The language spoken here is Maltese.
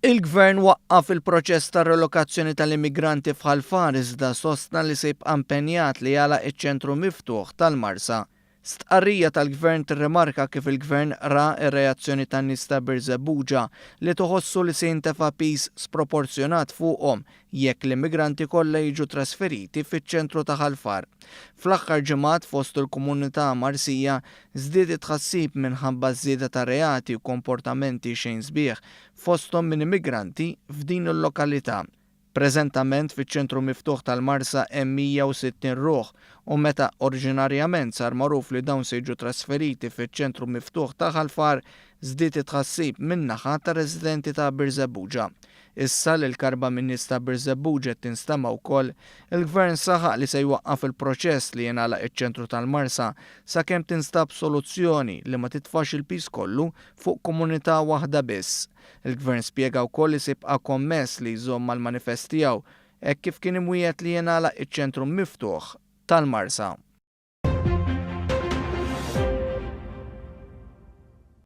Il-Gvern waqqaf il-proċess ta' relokazzjoni tal-immigranti f'Ħal Far iżda sostna li se jibqa' impenjat li jagħlaq iċ-ċentru miftuħ tal-Marsa. Stqarrija tal-Gvern tirrimarka kif il-Gvern ra r-reazzjoni tan-nies ta' Birżebbuġa li tħossu li se jintefa' piż sproporzjonat fuqhom jekk l-immigranti kollha jiġu trasferiti fiċ-ċentru ta' Ħal Far. Fl-aħħar ġimgħat fost il-komunità Marsija żdied it-tħassib minħabba ż-żieda ta' reati u komportamenti xejn sbieħ fosthom minn immigranti f'din il-lokalità. Preżentament fiċ-ċentru miftuħ tal-Marsa hemm 160 ruħ u meta oriġinarjament sar magħruf li dawn se jiġu trasferiti fiċ-ċentru miftuħ ta' Ħal Far żdied it-tħassib min-naħa tar-residenti ta' Birżebbuġa. Issa li l-karba min-nies ta' Birżebbuġa qed tinstema' wkoll, il-Gvern saħaq li se jwaqqaf il-proċess li jingħalaq iċ-ċentru tal-Marsa sakemm tinstab soluzzjoni li ma titfax il-piż kollu fuq komunità waħda biss. Il-Gvern spjega wkoll li se jibqa' kommess li jżomm mal-manifest tiegħu hekk kif kien imwiegħed li jingħalaq iċ-ċentru miftuħ tal-Marsa.